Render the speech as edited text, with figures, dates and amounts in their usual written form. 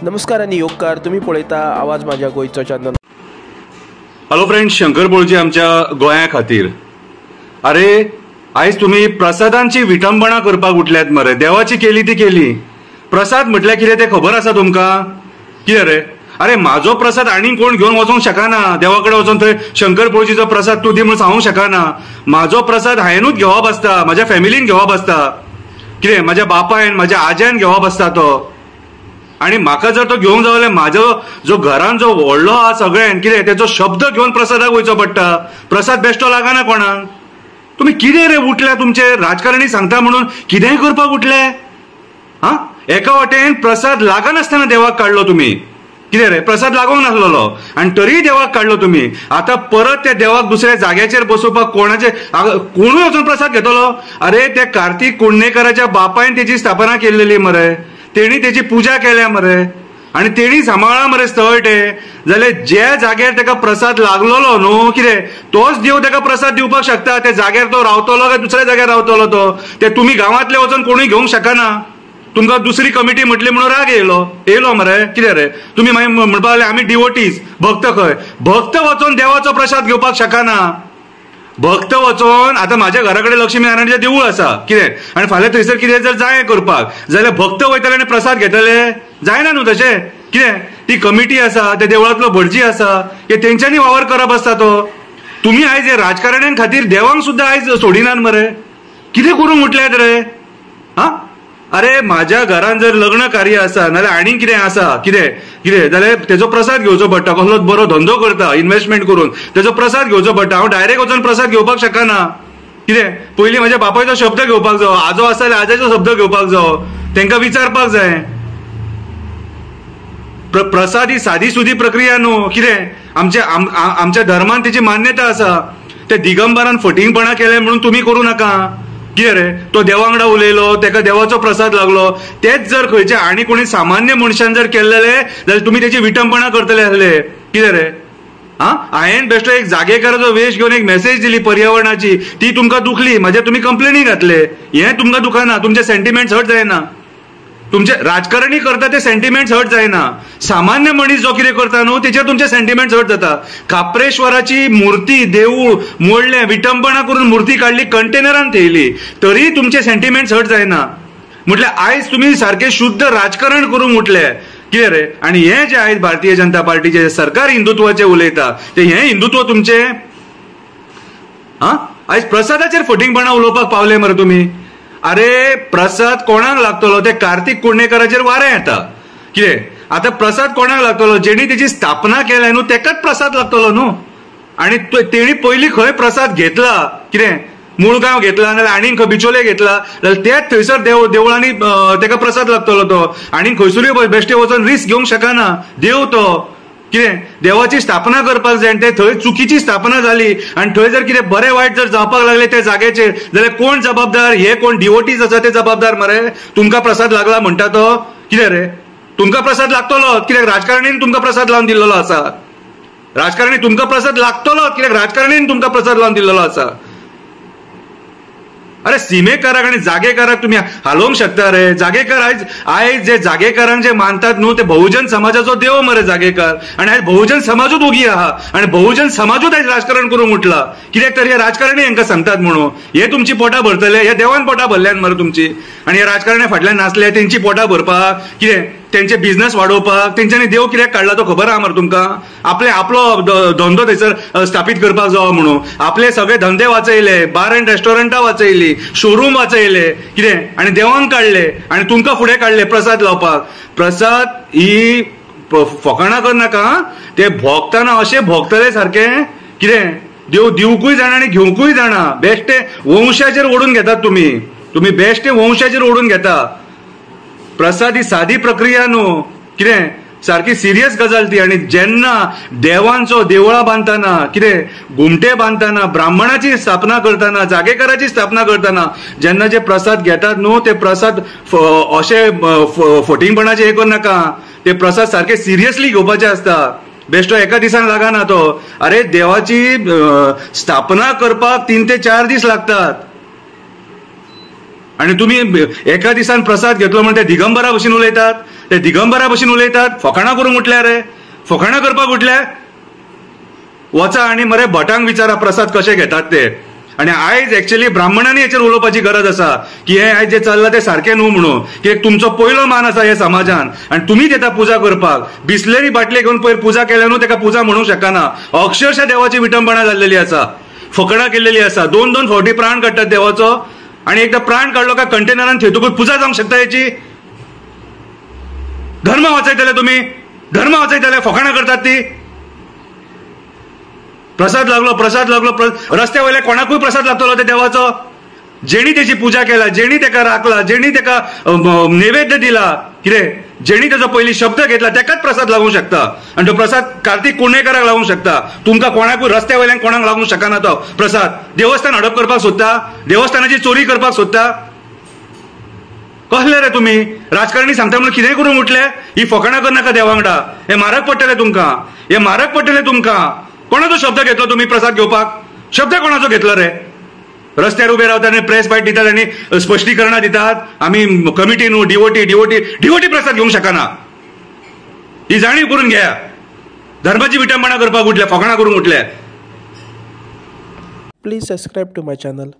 नमस्कार आनी येवकार, तुमी पळयता आवाज माझ्या गोंयचो channel. Hello friend, Shankar Polji आमच्या गोंया खातीर। अरे आयज तुमी प्रसादांची विटंबणा करपाक उठल्यात मरे। देवाची केली ती केली, प्रसाद म्हटल्यार कितें तें खबर आसा तुमकां? कितें रे? अरे म्हाजो प्रसाद आनीक कोण घेवन वचोंक शकना, देवा कडेन वचोन थंय शंकर पोळजीचो प्रसाद तूं दी म्हणून सांगूंक शकना। म्हाजो प्रसाद हांवेनूच घेवप आसता, म्हाज्या फॅमिलीन घेवप आसता, कितें म्हाज्या बापायन म्हाज्या आज्यान घेवप आसता तो। आनी म्हाका जर तो घेवंक जाय जाल्यार म्हाजो जो घरान जो व्हडलो आहा सगळ्यान कितें तेजो शब्द घेवन प्रसादाक वयचो पडटा। प्रसाद बेश्टो लागना कोणाक। तुमी कितें रे उठल्या, तुमचे राजकारणी सांगता म्हणून कितेंय करपाक उठले? हा, एका वाटेन प्रसाद लागनासतना देवाक काडलो तुमी, कितें रे प्रसाद लागोंक नासलेलो आनी तरीय देवाक काडलो तुमी। आतां परत त्या देवाक दुसऱ्या जाग्याचेर बसोवपाक कोणाचे कोणूय वचून प्रसाद घेतलो? अरे त्या कार्तिक कुडणेकराच्या बापायन तेजी स्थापना केल्लेली मरे, तेणी तेजी पुजा केल्या मरे आनी तेणी सांबाळ्ळा मरे स्थळ तें। जाल्यार ज्या जाग्यार तेका प्रसाद लागलेलो न्हू कितें तोच देव तेका प्रसाद दिवपाक शकता। त्या जाग्यार तो रावतलो काय दुसऱ्या जाग्यार रावतलो तो ते तुमी गांवांतले वचून कोणूय घेवंक शकना। तुमकां दुसरी कमिटी म्हटली म्हणून राग येयलो येयलो मरे। कितें रे तुमी मागीर म्हणपाक लागले आमी डिवोटीज, भक्त खंय? भक्त वचोन देवाचो प्रसाद घेवपाक शकना। भक्त वचोन आतां म्हाज्या घरा कडेन लक्ष्मी नारायणाचें देवूळ आसा कितें, आनी फाल्यां थंयसर कितें जर जाय करपाक जाल्यार भक्त वयतले आनी प्रसाद घेतले? जायना न्हू तशें। कितें ती कमिटी आसा, त्या देवळांतलो भटजी आसा, हे तेंच्यांनी वावर करप आसता तो। तुमी आयज हे राजकारण्यां खातीर देवांक सुद्दां आयज सोडिनात मरे, कितें करूंक उठल्यात रे? हा, अरे म्हाज्या घरान जर लग्न कार्य आसा नाजाल्यार आनीक कितें आसा कितें कितें जाल्यार तेजो प्रसाद घेवचो पडटा। कसलोच बरो धंदो करता इन्वेस्टमेंट करून तेजो प्रसाद घेवचो पडटा। हांव डायरेक्ट वचून प्रसाद घेवपाक शकना। कितें पयलीं म्हाज्या बापायचो शब्द घेवपाक जावो, आजो आसा जाल्यार आज्याचो शब्द घेवपाक जावो, तेंकां विचारपाक जाय। प्रसाद ही सादी सुदी प्रक्रिया न्हू। कितें आमच्या आमच्या धर्मान तेजी मान्यता आसा। त्या दिगंबरान फटींगपणा केलें म्हणून तुमी करूं नाका। कितें रे तो देवांगडा उलयलो, तेका देवाचो प्रसाद लागलो, तेच जर खंयच्या आनी कोणी सामान्य मनशान जर केल्लेले जाल्यार तुमी तेची विटंबणा करतले आसले। कितें रे? हा, हांवें बेश्टो एक जागेकाराचो वेश घेवन एक मेसेज दिली पर्यावरणाची, ती तुमकां दुखली, म्हाजेर तुमी कंप्लेनी घातले। हें तुमकां दुखना, तुमचे सेंटिमेंट्स हर्ट जायना। तुमचे राजकारणी करता ते सेंटिमेंट्स हर्ट जायना, सामान्य मनीस जो कितें करता न्हू तेचेर तुमचे सेंटिमेंट्स हर्ट जाता। खाप्रेश्वराची मूर्ती देवूळ मोडलें, विटंबणा करून मूर्ती काडली, कंटेनरान थेयली, तरी तुमचे सेंटिमेंट्स हर्ट जायना। म्हटल्यार आयज तुमी सारकें शुद्ध राजकारण करूंक उठले। कितें रे? आनी हें जें आयज भारतीय जनता पार्टीचें सरकार हिंदुत्वाचें उलयता तें हें हिंदुत्व तुमचें? हा, आयज प्रसादाचेर फटींगपणा उलोवपाक पावले मरे तुमी। अरे प्रसाद कोणाक लागतलो? ते कार्तिक कुडणेकराचेर वारें येता। कितें आतां प्रसाद कोणाक लागतलो? जेणी तेजी स्थापना केल्या न्हू तेकाच प्रसाद लागतलो न्हू। आनी तेणी पयलीं खंय प्रसाद घेतला, कितें मुळगांव घेतला नाजाल्यार आनीक खंय बिचोले घेतला जाल्यार तेच थंयसर देवळांनी तेका प्रसाद लागतलो तो। आनीक खंयसरूय बेश्टे वचोन रिस्क घेवंक शकना देव तो। कितें देवाची स्थापना करपाक जाय आनी ते थंय चुकीची स्थापना जाली आनी थंय जर कितें बरें वायट जर जावपाक लागलें त्या जाग्याचेर जाल्यार कोण जबाबदार? हे कोण डिवोटीज आसा ते जबाबदार मरे। तुमकां प्रसाद लागला म्हणटा तो? कितें रे तुमकां प्रसाद लागतलो कित्याक राजकारणीन तुमकां प्रसाद लावन दिल्लो आसा। राजकारणी तुमकां प्रसाद लागतलो कित्याक राजकारणीन तुमकां प्रसाद लावन दिल्लो आसा। अरे सीमेकाराक आनी जागेकाराक तुमी हालोवंक शकता रे? जागेकार आयज आयज जे जागेकारांक जे मानतात न्हू ते बहुजन समाजाचो देव मरे जागेकार। आनी आयज बहुजन समाजूच ओगी आहा आनी बहुजन समाजूच आयज राजकारण करूंक उठला। कित्याक तर हे राजकारणी हांकां सांगतात म्हणून हे तुमची पोटां भरतले, हे देवान पोटां भरल्यान मरे तुमची। आनी हे राजकारणी फाटल्यान नासले तेंची पोटां भरपाक, कितें तेंचे बिझनस वाडोवपाक तेंच्यांनी देव कित्याक काडला तो खबर आहा मरे तुमकां? आपले आपलो धंदो थंयसर स्थापीत करपाक जावो म्हणून आपले सगळे धंदे वाचयले, बार अँड रेस्टॉरंटां वाचयली, शोरूम वाचयले, कितें आनी देवांक काडले आनी तुमकां फुडें काडले प्रसाद लावपाक। प्रसाद ही फकाणां करनाका, ते भोगतना अशें भोगतले सारकें कितें देव दिवकूय जाणा आनी घेवंकूय जाणा। बेश्टे वंशाचेर ओडून घेतात तुमी, तुमी बेश्टे वंशाचेर ओडून घेता। प्रसाद ही सादी प्रक्रिया न्हू, कितें सारकी सिरियस गजाल ती। आनी जेन्ना देवांचो देवळां बांदतना, कितें घुमटे बांदतना, ब्राह्मणाची स्थापना करतना, जागेकाराची स्थापना करतना जेन्ना जे प्रसाद घेतात न्हू ते प्रसाद अशे फटींगपणाचे हे करनाका, ते प्रसाद सारके सिरियसली घेवपाचे आसता। बेश्टो एका दिसान लागना तो। अरे देवाची स्थापना करपाक 3 ते 4 दीस लागतात। आनी तुमी एका दिसान प्रसाद घेतलो म्हणून ते दिगंबरा भशेन उलयतात, ते दिगंबरा भशेन उलयतात. फकाणां करूंक उठल्या रे, फकाणां करपाक उठल्या. वचा आनी मरे भटांक विचारा प्रसाद कशे घेतात ते. आनी आयज एक्चुअली ब्राह्मणांनी हेचेर उलोवपाची गरज आसा की हें आयज जें चल्लां तें सारकें न्हू म्हणून. कित्याक तुमचो पयलो मान आसा हे समाजान आनी तुमीच येता पुजा करपाक. बिसलेरी बाटले घेवन पयर पुजा केल्या न्हू, तेका पुजा म्हणूंक शकना. अक्षरशा देवाची विटंबणा जाल्लेली आसा, फकणां केल्लेली आसा. दोन दोन फावटी प्राण काडटात देवाचो, आनी एकदां प्राण काडलो काय कंटेनरान थेतकूच पुजा जावंक शकता हेची. धर्म वाचयतले तुमी, धर्म वाचयतले, फकाणां करतात ती. प्रसाद लागलो, प्रसाद लागलो, रस्त्या वयल्या कोणाकूय प्रसाद लागतलो ते देवाचो. जेणी तेची पुजा केला, जेणी तेका राखला, जेणी तेका नैवेद्य दिला, कितें जेणी तेजो पयली शब्द घेतला तेकाच प्रसाद लागूंक शकता. आनी तो प्रसाद कार्तिक कुर्णेकराक लागूंक शकता, तुमकां कोणाकूय रस्त्या वयल्यान कोणाक लागूंक शकना तो प्रसाद. देवस्थान हडप करपाक सोदता, देवस्थानाची चोरी करपाक सोदता. कसले रे तुमी राजकारणी सांगता म्हणून कितेंय करूंक उठले. ही फकाणां करनाका देवा वांगडा, हे म्हारग पडटले तुमकां, हे म्हारग पडटले तुमकां. कोणाचो शब्द घेतलो तुमी प्रसाद घेवपाक? शब्द कोणाचो घेतलो रे? रस्त्यार उबे रावतात आनी प्रेस बायट दितात आनी स्पश्टीकरणां दितात, आमी कमिटी न्हू, डिवोटी डिवोटी डिवोटी प्रसाद घेवंक शकना. ही जाणीव करून घेया. धर्माची विटंबणा करपाक उठल्या, फकाणां करूंक उठल्या. Please subscribe to my channel.